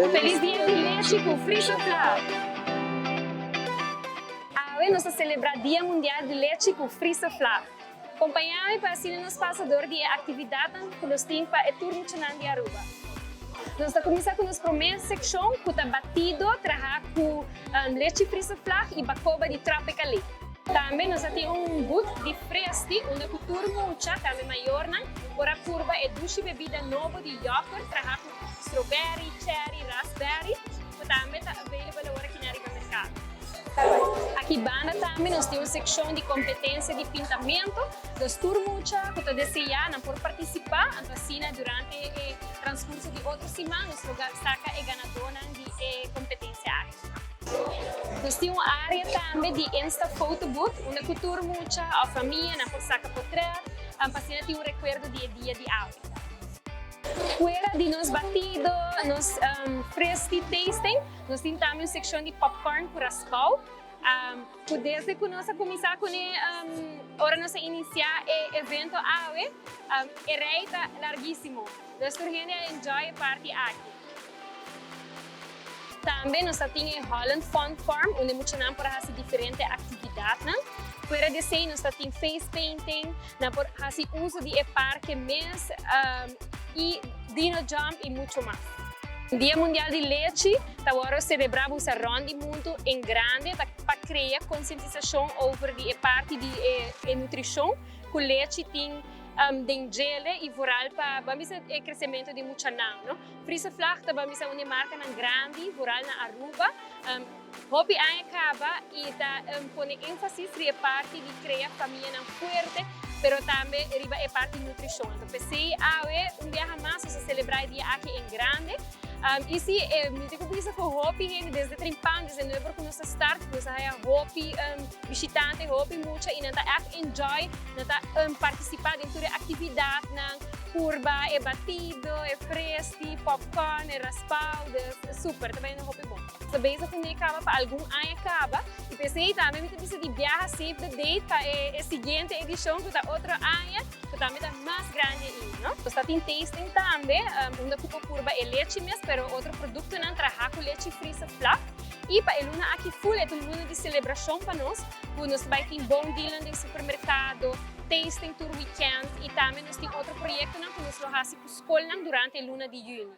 Feliz Dia di Lechi cu Friso Vlag! Awe nos ta celebra Dia Mundial di Lechi cu Friso Vlag. Compaña mi pa asina nos pasa door di e actividadnan cu nos tin pa e tur muchanan di Aruba. Nos ta cuminsa cu nos prome seccion cu ta batido traha cu lechi Friso Vlag y bacoba di Tropical. Tambe nos a tin un booth di Fresti unda cu tur mucha, tambe mayornan, por a purba e dushi bebida nobo di yoghurt traha cu strawberry, cherry, raspberry, cu tambe ta available awor aki na riba mercado. Aki banda tambe nos tin un seccion di competencia di pintamento, dus tur mucha cu ta desea nan por participa, anto asina durante e transcurso di otro siman nos lo saca e ganadonan di e competencia aki. Nos tin un area tambe di Insta Photo Booth, unda cu tur mucha of famia nan por saca portret, pa asina tin un recuerdo di e dia di awe. Fuera di nos batido, nos Fresti tasting, nos tin tambe un seccion di popcorn cu raspao. Cu desde cu nos a cuminsa cu ora nos a inicia e evento awe, e rij ta larguisimo. Dus tur hende a enjoy e party aki. Tambe nos tin e Holland Fun Farm, unda muchanan por haci diferente actividadnan. Fuera di esey, nos tin face painting, nan por haci uso di e parke mes y Dino Jump y mucho mas. Dia Mundial di Lechi ta awor celebra rond di mundo en grande pa crea concientisacion over di parti di nutricion cu lechi tin den dje y vooral pa e crecemento di muchanan, no? Friese Vlag ta un marcanan grandi, vooral na Aruba. Hopi aña caba y ta pone enfasis riba e parti di crea famianan fuerte, pero tambe riba e parti di nutricion. Anto, p'esey awe un biaha mas nos ta celebra e dia aki en grande. Y si, mi tin cu bisa cu hopi hende desde trempan, desde 9 cu nos a start, nos a haya hopi bishitante, hopi mucha y nan ta echt enjoy, nan ta participa den tur actividadnan, purba e batido, e Fresti, popcorn, e raspao, super, tambe ta hopi bon. So bezig cu caba pa algun aña caba y p'esey tambe mi ta bisa di biaha save the date pa e siguiente edicion cu ta otro aña, cu tambe ta mas grandi ey, no? Nos tin tasting tambe, unda cu por purba e lechi mes, pero otro productonan traha cu lechi Friese Vlag. Y pa e luna aki full, e un luna di celebracion pa nos, cu nos bay tin bon deal den supermercado, tasting tur weekend y tambe nos tin otro proyectonan cu nos lo haci cu scol durante luna di juni.